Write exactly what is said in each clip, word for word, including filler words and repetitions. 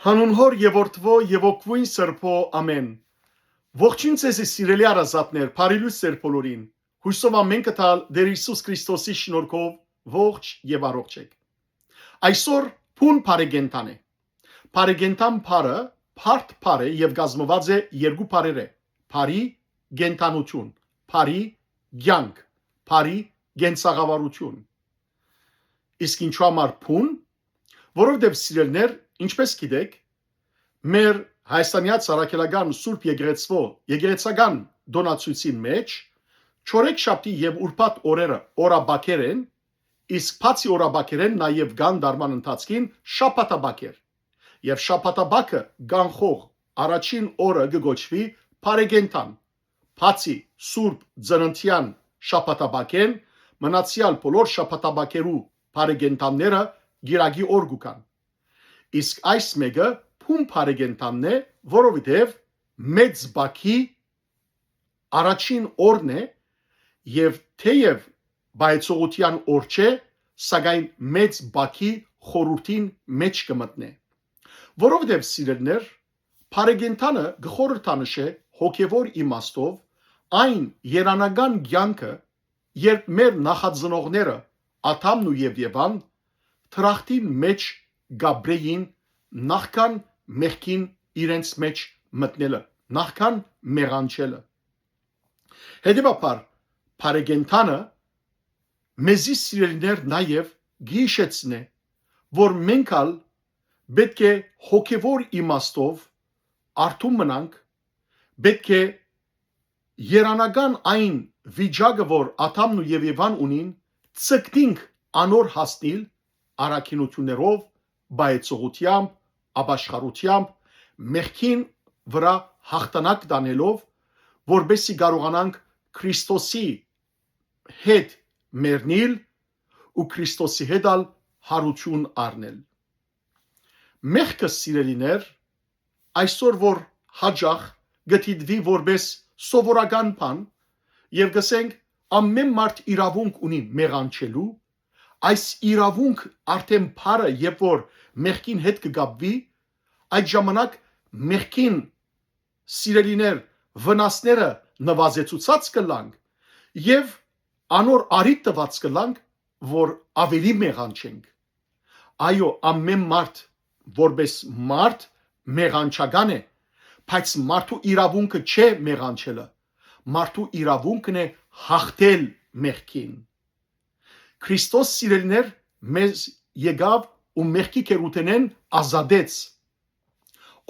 Հանուն Հօր եւ Որդւոյ եւ Հոգւոյն Սրբոյ, ամէն։ Ողջոյն ձեզի, սիրելի հարազատներ, բարի լոյս ձեր բոլորին։ Յուսով ամէնքը տալ Տէր Յիսուս Քրիստոսի շնորհքով ողջ եւ առողջ էք։ Այսօր բուն բարեկենդան է։ Բարեկենդան բառը բարդ բառ է եւ կազմուած է երկու բառերէ՝ բարի, կենդանութիւն, բարի, կեանք, բարի, կենցաղավարութիւն։ Իսկ ինչու համար բուն։ Որովհետեւ, սիրելիներ, ինչպես գիտէք, մեր Հայաստանեայ Առաքելական Սուրբ Եկեղեցւոյ եկեղեցական տօնացոյցին մէջ չորեքշաբթի եւ ուրբաթ օրերը օրաբակեր են, իսկ բացի օրաբակերէն նաեւ կան տարուան ընթացքին շաբաթաբակեր։ Եւ շաբաթաբակը կանխող առաջին օրը կը կոչուի բարեկենդան։ Բացի Սուրբ Ծննդեան շաբաթաբակէն, մնացեալ բոլոր շաբաթաբակերու բարեկենդանները կիրակի օր կու գան։ Իսկ այս մէկը բուն բարեկենդանն է, որովհետեւ մեծ բակի առաջին օրն է եւ թէեւ պահեցողութեան օր չէ, սակայն մեծ բակի խորհուրդին մէջ կը մտնէ։ Որովհետեւ, սիրելիներ, բարեկենդանը կը խորհրդանշէ հոգեւոր իմաստով այն երանական կեանքը, երբ մեր նախածնողները՝ Ադամն ու Եւան, դրախտին մէջ կ'ապրէին, նախքան մեղքին իրենց մէջ մտնելը, նախքան մեղանչելը։ Հետեւաբար, բարեկենդանը մեզի, սիրելիներ, նաեւ կը յիշեցնէ, որ մենք ալ պէտք է հոգեւոր իմաստով արթուն մնանք, պէտք է երանական այն վիճակը, որ Ադամն ու Եվան ունին, ձգտինք անոր հասնիլ առաքինութիւններով, պահեցողութեամբ, ապաշխարութեամբ, մեղքին վրայ յաղթանակ տանելով, որպեսզի կարողանանք Քրիստոսի հետ մեռնիլ ու Քրիստոսի հետ ալ յարութիւն առնել։ Մեղքը, սիրելիներ, այսօր որ յաճախ կը դիտուի որպէս սովորական բան, եւ կ'ըսենք, ամէն մարդ իրաւունք ունի մեղանչելու, այս իրաւունք արդէն բառը, երբ որ մեղքին հետ կը կապուի, այդ ժամանակ մեղքին, սիրելիներ, վնասները նուազեցուցած կ'ըլլանք եւ անոր առիթ տուած կ'ըլլանք, որ աւելի մեղանչենք։ Այո, ամէն մարդ որպէս մարդ մեղանչական է, բայց մարդու իրաւունքը չէ մեղանչելը։ Մարդու իրաւունքն է յաղթել մեղքին։ Քրիստոս, սիրելիներ, մեզ եկաւ ու մեղքի գերութենէն ազատեց։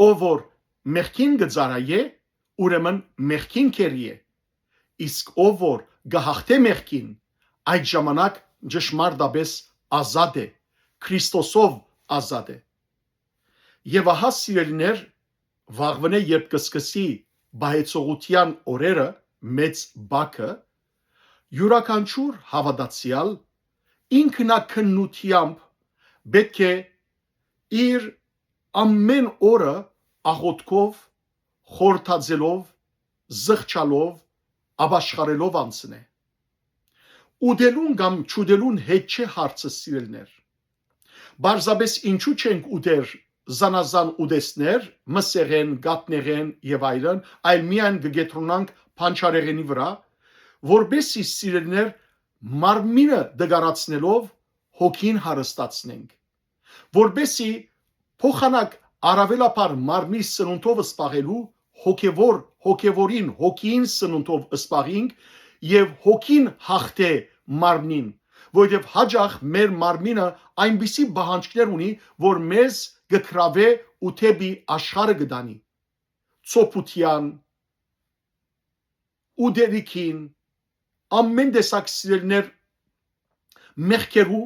Ով որ մեղքին կը ծառայէ, ուրեմն մեղքին գերի է, իսկ ով որ կը յաղթէ մեղքին, այդ ժամանակ ճշմարտապէս ազատ է, Քրիստոսով ազատ է։ Եւ ահա, սիրելիներ, վաղուընէ երբ կը սկսի պահեցողութեան օրերը, մեծ բակը, իւրաքանչիւր հաւատացեալ ինքնակննութեամբ պէտք է իր ամէն օրը աղօթքով, խորհրդածելով, զղջալով, ապաշխարելով անցնէ։ Ուտելուն կամ չուտելուն հետ չէ հարցը, սիրելիներ։ Պարզապէս ինչու չենք ուտեր զանազան ուտեստներ, մսեղէն, կաթնեղէն եւ այլն, այլ միայն կը կեդրոնանք բանջարեղէնի վրայ, որպեսզի, սիրելիներ, մարմինը տկարացնելով հոգին հարստացնենք, որպեսզի փոխանակ առաւելաբար մարմնի սնունդով սպաղելու, հոգեվոր, հոգեվորին, հոգին սնունդով սպաղինք եւ հոգին յաղթէ մարմնին, որովհետեւ յաճախ մեր մարմինը այնպիսի պահանջքներ ունի, որ մեզ կը գրաւէ ու դէպի աշխարհը կը տանի, ծոփութեան, ուտելիքին, ամէն տեսակ, սիրելիներ, մեղքերու,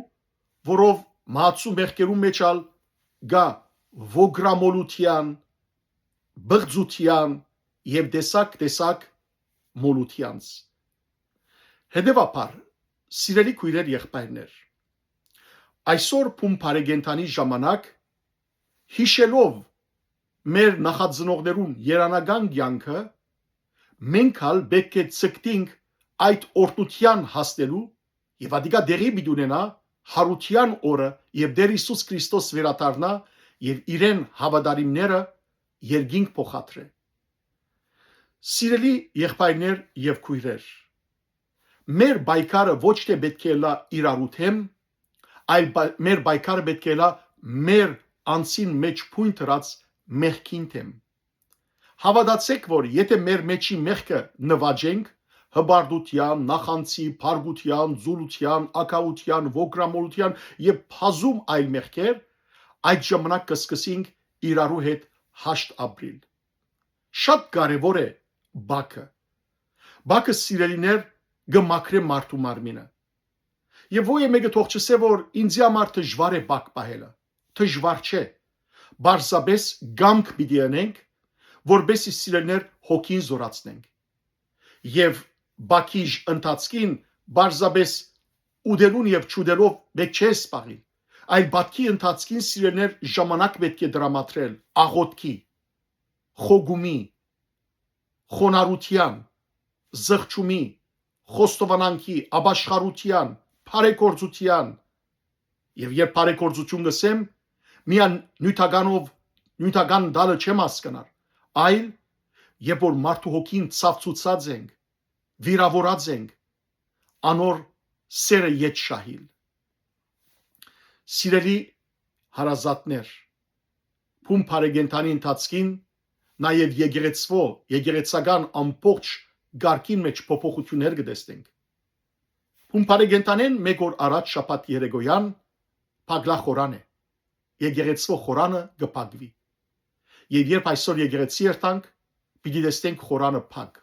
որով մահացու մեղքերու մէջ ալ կայ ոգրամոլութեան, պղծութեան եւ տեսակ տեսակ մոլութեանց։ Հետեւաբար, սիրելի քոյրեր, եղբայրներ, այսօր բուն բարեկենդանի ժամանակ, յիշելով մեր նախածնողներուն երանական կեանքը, մենք ալ պէտք է ձգտինք այդ օրհնութեան հասնելու, եւ ատիկա տեղի պիտի ունենայ յարութեան օրը, երբ Տէր Յիսուս Քրիստոս վերադառնայ եւ իրեն հաւատարիմները երկինք փոխադրէ։ Սիրելի եղբայրներ եւ քոյրեր, մեր պայքարը ոչ թէ պէտք է ըլլայ իրարու դէմ, այլ պա-, մեր պայքարը պէտք է ըլլայ մեր անձին մէջ բոյն դրած մեղքին դէմ։ Հաւատացէք, որ եթէ մեր մէջի մեղքը նուաճենք, հպարտութեան, նախանձի, փառքութեան, ձուլութեան, ակաուտեան, ոգրամոլութեան եւ բազում այլ մեղքեր, այդ ժամանակ կը սկսենք իրարու հետ հաշտ ապրիլ։ Շատ կարեւոր է բակը։ Բակը, սիրելիներ, կը մաքրէ մարդու մարմինը։ Եւ ոյ մէկը թող չըսէ, որ ինձի համար դժուար է բակ պահելը։ Դժուար չէ։ Պարզապէս կամք պիտի ընենք, որպեսզի, սիրելիներ, հոգին զորացնենք։ Եւ բակի ջ-, ընթացքին պարզապէս ուտելուն եւ չուտելով պէտք չէ սպաղիլ, այլ բակի ընթացքին, սիրելիներ, ժամանակ պէտք է տրամադրել աղօթքի, խոկումի, խոնարհութեան, զղջումի, խոստովանանքի, ապաշխարութեան, բարեգործութեան։ Եւ երբ բարեգործութիւն կ'ըսեմ, միայն նիւթականով, նիւթական տալը չեմ հասկնար, այլ երբ որ մարդու հոգին ցաւցուցած ենք, վիրաւորած ենք, անոր սերը ետ շահիլ։ Սիրելի հարազատներ, բուն բարեկենդանի ընթացքին նաեւ եկեղեցւոյ, եկեղեցական ամբողջ կարգին մէջ փոփոխութիւններ կը տեսնենք։ Բուն բարեկենդանէն մէկ օր առաջ շաբաթ երեկոյեան փակլայ խորան է։ Եկեղեցւոյ խորանը կը փակուի։ Եւ երբ այսօր եկեղեցի երթանք, պիտի տեսնենք խորանը փակ։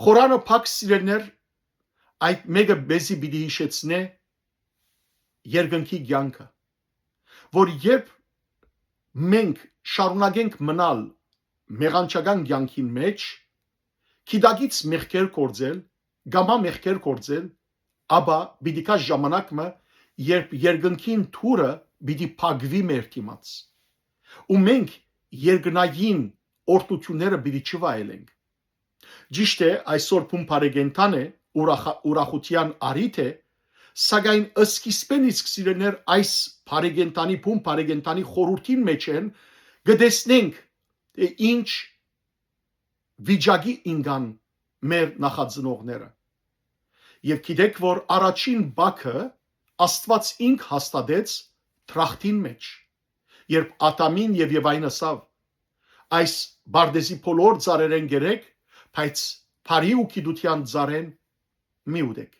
Խորանը փակ, սիրելիներ, այդ մէկը մեզի պիտի յիշեցնէ երկնքի կեանքը, որ երբ մենք շարունակենք մնալ մեղանչական կեանքին մէջ, գիտակից մեղքեր գործել, կամա մեղքեր գործել, ապա պիտի գայ ժամանակ մը, երբ երկնքին դուռը պիտի փակուի մեր դիմաց, ու մենք երկնային օրհնութիւնները պիտի չվայելենք։ Ճիշդ է, այսօր բուն բարեկենդան է, ուրախ-, ուրախութեան առիթ է, սակայն սկիզբէն իսկ, սիրելիներ, այս բարեկենդանի, բուն բարեկենդանի խորհուրդին մէջ են, կը տեսնենք, թէ ինչ վիճակի ինկան մեր նախածնողները։ Եւ գիտեք, որ առաջին բակը Աստուած ինք հաստատեց դրախտին մէջ, երբ Ադամին եւ Եվային ըսաւ. «Այս պարտէզի բոլոր ծառերէն կերեք, բայց բարի ու գիտութեան ծառէն մի ուտեք»։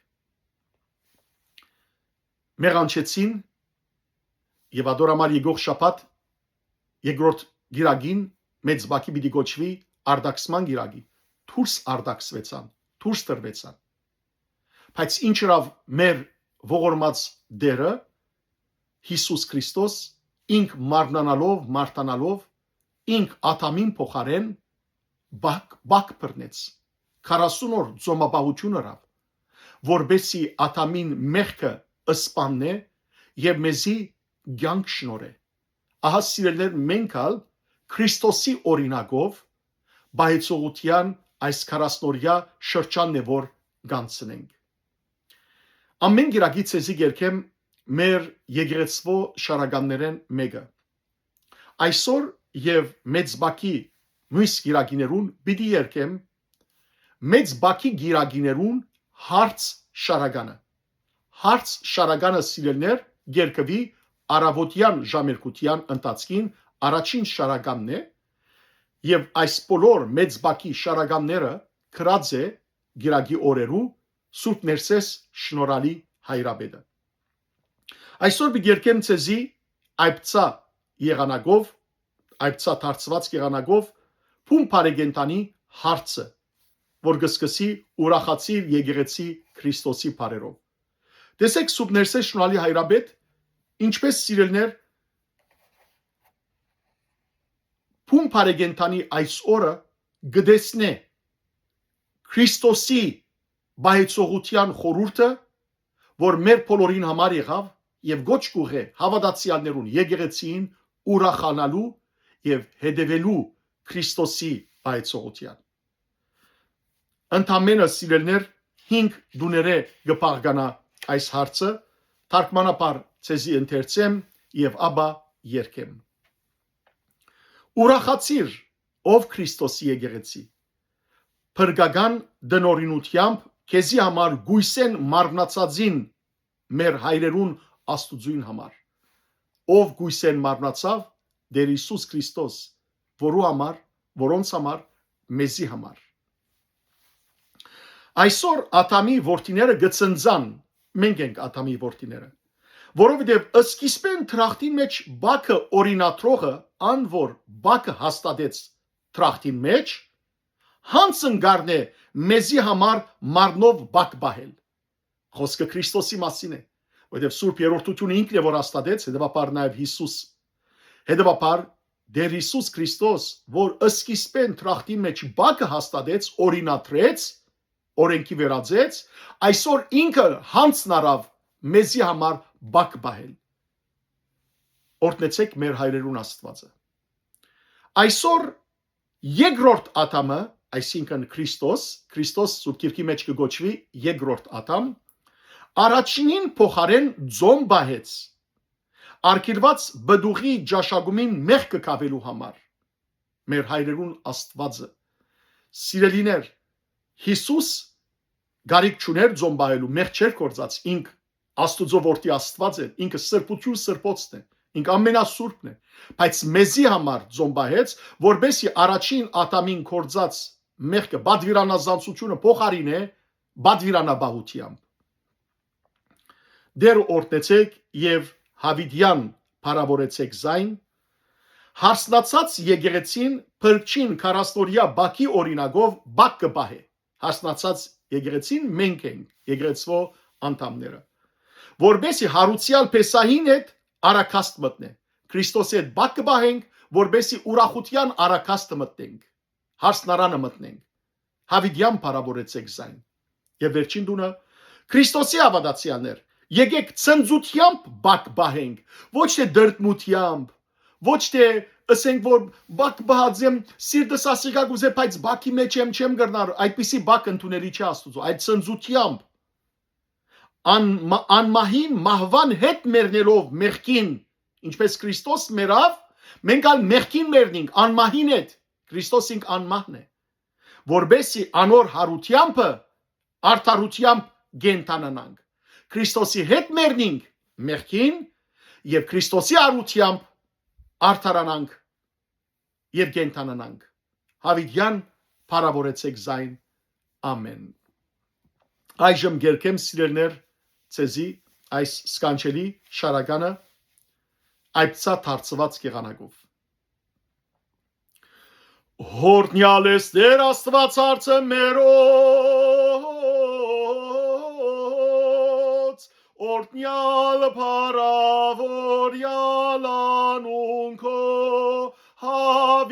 Մեղանչեցին, եւ ատոր համար եկող շաբաթ, երկրորդ կիրակին, մեծ բակի պիտի կոչուի արտաքսման կիրակի, դուրս արտաքսուեցան, դուրս տրուեցան։ Բայց ինչ ըրաւ մեր ողորմած Տէրը, Յիսուս Քրիստոս, ինք մարմնանալով, մարդանալով, ինք Ադամին փոխարէն բակ, բակ բռնեց, քառասուն օր ծոմապահութիւն ըրաւ, որպեսզի Ադամին մեղքը սպաննէ եւ մեզի կեանք շնորհէ։ Ահա, սիրելիներ, մենք ալ Քրիստոսի օրինակով պահեցողութեան այս քառասնօրեայ շրջանն է, որ կանցնենք։ Ամէն կիրակի ձեզի կերգեմ մեր եկեղեցւոյ շարականներէն մէկը։ Այսօր եւ մեծ բակի մյուս կիրակիներուն պիտի երգեմ մեծ բակի կիրակիներուն հարց շարականը։ Հարց շարականը, սիրելիներ, կերգուի առաւօտեան ժամերգութեան ընթացքին, առաջին շարականն է, եւ այս բոլոր մեծ բակի շարականները գրած է կիրակի օրերու Սուրբ Ներսես շնորհալի հայրապետը։ Այսօր պիտի երգեմ ձեզի այբցա եղանակով, այբցա դարձուած եղանակով բուն բարեկենդանի հարցը, որ կը սկսի «Ուրախացիր եկեղեցի Քրիստոսի բարերով»։ Տեսեք, Սուրբ Ներսես շնորհալի հայրապետ, ինչպես, սիրելիներ, բուն բարեկենդանի այս օրը կը տեսնէ Քրիստոսի պահեցողութեան խորհուրդը, որ մեր բոլորին համար եղաւ եւ կոչ կ'ուղղէ հաւատացեալներուն, եկեղեցիին ուրախանալու եւ հետեւելու Քրիստոսի պահեցողութեան։ Ընդամենը, սիրելիներ, հինգ տուներէ կը բաղկանայ այս հարցը, թարգմանաբար ձեզի ընթերցեմ եւ ապա երգեմ։ Ուրախացիր, ով Քրիստոսի եկեղեցի, փրկական տնօրինութեամբ քեզի համար կոյսէն մարմնացածին, մեր հայրերուն Աստուծոյն համար, ով կոյսէն մարմնացաւ, Տէր Յիսուս Քրիստոս, որու համար, որոնց համար, մեզի համար։ Այսօր Ադամի որդիները կը ծնծան, մենք ենք Ադամի որդիները, որովհետեւ սկիզբէն դրախտին մէջ բակը օրինադրողը, ան որ բակը հաստատեց դրախտին մէջ, յանձն կ'առնէ մեզի համար մարմնով բակ պահել։ Խօսքը Քրիստոսի մասին է, որովհետեւ Սուրբ Երրորդութիւնը ինքն է, որ հաստատեց, հետեւաբար նաեւ Յիսուս։ Հետեւաբար Տէր Յիսուս Քրիստոս, որ սկիզբէն դրախտին մէջ բակը հաստատեց, օրինադրեց, օրէնքի վերածեց, այսօր ինքը յանձն առաւ մեզի համար բակ պահել։ Օրհնեցէք մեր հայրերուն Աստուածը։ Այսօր երկրորդ Ադամը, այսինքն Քրիստոս, Քրիստոս Սուրբ Գիրքի մէջ կը կոչուի երկրորդ Ադամ, առաջինին փոխարէն ծոմ պահեց, արգիլուած պտուղի ճաշակումին մեղքը կաւելու համար, մեր հայրերուն Աստուածը։ Սիրելիներ, Յիսուս կարիք չունէր ծոմ պահելու, մեղք չէր գործած, ինք Աստուծոյ որդի Աստուած էր, ինքը սրբութիւն սրբոցն է, ինք ամենասուրբն է, բայց մեզի համար ծոմ պահեց, որպեսզի առաջին Ադամին գործած մեղքը, պատվիրանազանցությունը փոխարինէ պատվիրանապահութեամբ։ Տէրը օրհնեցէք եւ յաւիտեան փառաւորեցէք զայն, յանձնացած եկեղեցին փրկչին քառասնօրեայ բակի օրինակով բակ կը պահէ։ Յանձնացած եկեղեցին մենք ենք, եկեղեցւոյ անդամները, որպեսզի յարուցեալ Փեսահին հետ առաքաստ մտնէ։ Քրիստոսի հետ բակ կը պահենք, որպեսզի ուրախութեան առաքաստը մտնենք, յանձնարանը մտնենք։ Յաւիտեան փառաւորեցէք զայն։ Եւ վերջին տունը, Քրիստոսի հաւատացեալներ, եկեք ցնծութեամբ բակ պահենք, ոչ թէ տրտմութեամբ, ոչ թէ ըսենք, որ բակ պահած եմ, սիրտս ասիկա կ'ուզէ, բայց բակի մէջ եմ, չեմ կրնար, այդպիսի բակ ընդունելի չէ Աստուծոյ, այլ ցնծութեամբ, անմա-, անմահին մահուան հետ մեռնելով մեղքին, ինչպես Քրիստոս մեռաւ, մենք ալ մեղքին մեռնինք, անմահին հետ, Քրիստոս ինք անմահն է, որպեսզի անոր յարութեամբը արդարութեամբ կենդանանանք։ Քրիստոսի հետ մեռնինք մեղքին եւ Քրիստոսի յարութեամբ արդարանանք եւ կենդանանանք։ Յաւիտեան փառաւորեցէք զայն, ամէն։ Այժմ կերկեմ, սիրելիներ, ձեզի այս սքանչելի շարականը այբցա դարձուած կեղանակով։ Օրհնեալ ես Տէր Աստուած հարցը մերոց, օրհնեալ փառաւորեալ անուն քո յաւիտեան։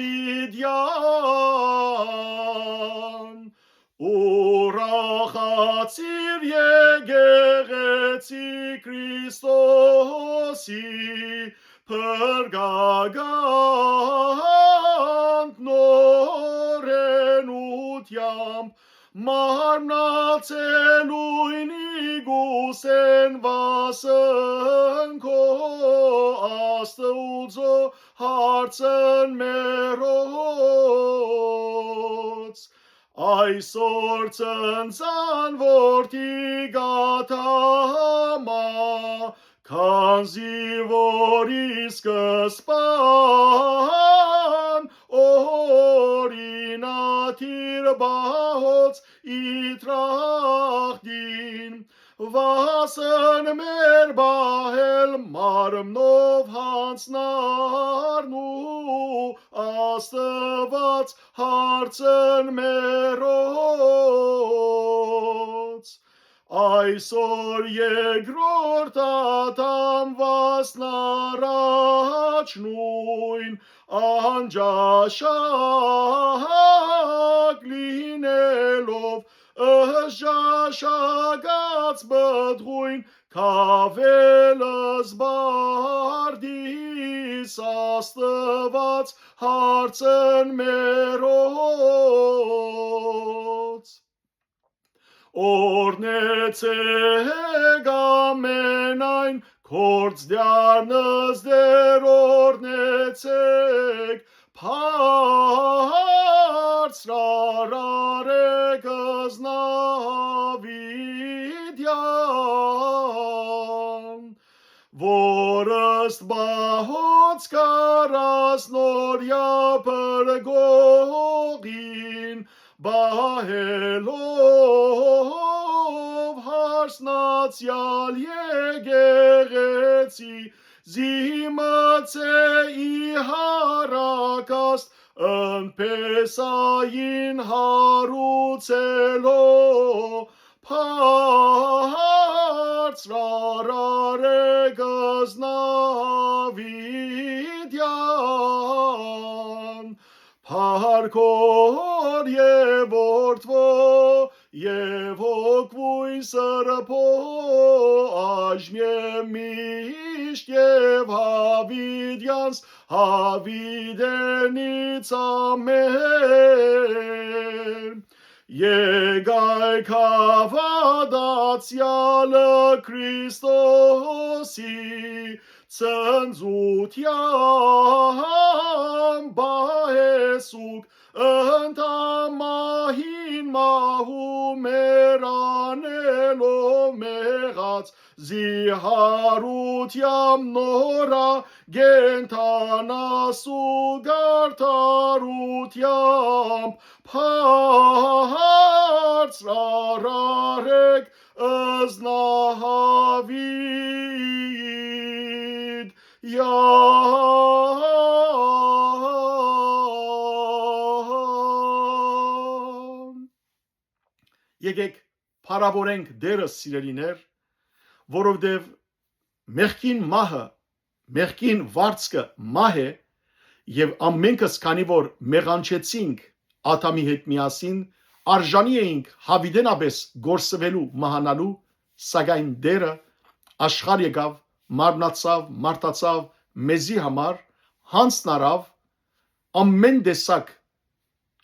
Ուրախացիր եկեղեցի Քրիստոսի փրկական նորենութեամբ, մարմնացե նոյնի գուսեն վասն քո Աստուծոյ հարցն մերոց։ Այսօր ծնծան որդի Ադամա, քանզի որ ի սկզբան օրինադիր պահոց ի դրախտին, վասն մեր պահել մարմնով յանձնառնու Աստուած հարցն մերոց։ Այսօր երկրորդ Ադամ վասն առաջ նոյն անճաշակ լինելով, ըժաշակած պտղոյն կաւել զբաղ դիս Աստուած հարցն մերոց։ Օրհնեցեք ամենայն Գործ դիանս դեր օրնեցեք, բարձրարարեք զնավիդեան, որ ըստ պահոց կարաս նորեա փրկողին, պահելով հարսնացեալ եկեղեցի, զի մցէ ի յարակաստ, ընդ Փեսային հարուցելով, բարձրարարեք զնավիդեան, փառքոր եւ որդւոյ եւ հոգւոյ սրբոյ, այժմ եւ միշտ եւ յաւիտեանս յաւիտենից, ամէն։ Եկայք հաւատացեալը Քրիստոսի ցնծութեան պահեսուկ, ընդ ամահին մահու մեր անելով մեղած, զիհարութեամբ նորա կենդանաս ու արդարութեամբ բարձրարարեք զնահավիտ ան։ Եկեք փառաւորենք Տերը, սիրելիներ, որովհետեւ մեղքին մահը, մեղքին վարձքը մահ է, եւ ամենքս, քանի որ մեղանչեցինք Ադամի հետ միասին, արժանի էինք յաւիտենապէս կորսուելու, մահանալու, սակայն Տերը աշխարհ եկաւ, մարմնացաւ, մարդացաւ մեզի համար, յանձն առաւ, ամէն տեսակ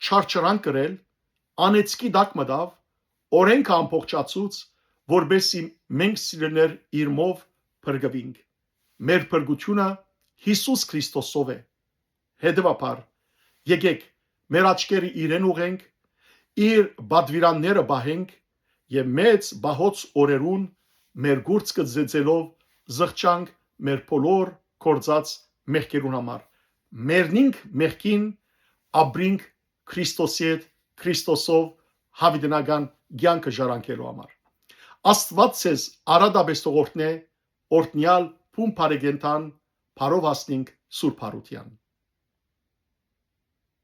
չարչարանք կրել, անեծքի տակ մտաւ, օրէնքը ամբողջացուց, որպէսզի մենք, սիրելիներ, իրմով փրկուինք։ Մեր փրկութիւնը Յիսուս Քրիստոսով է։ Հետեւաբար, եկեք մեր աչքերը իրեն ուղղենք, իր պատուիրանները պահենք եւ մեծ պահոց օրերուն մեր կուրծքը ծեծելով զղջանք մեր բոլոր գործած մեղքերուն համար։ Մեռնինք մեղքին, ապրինք Քրիստոսի հետ, Քրիստոսով յաւիտենական կեանքը ժառանգելու համար։ Աստուած ձեզ առատապէս թող օրհնէ, օրհնեալ բուն բարեկենդան, բարով հասնինք Սուրբ Հարութեան։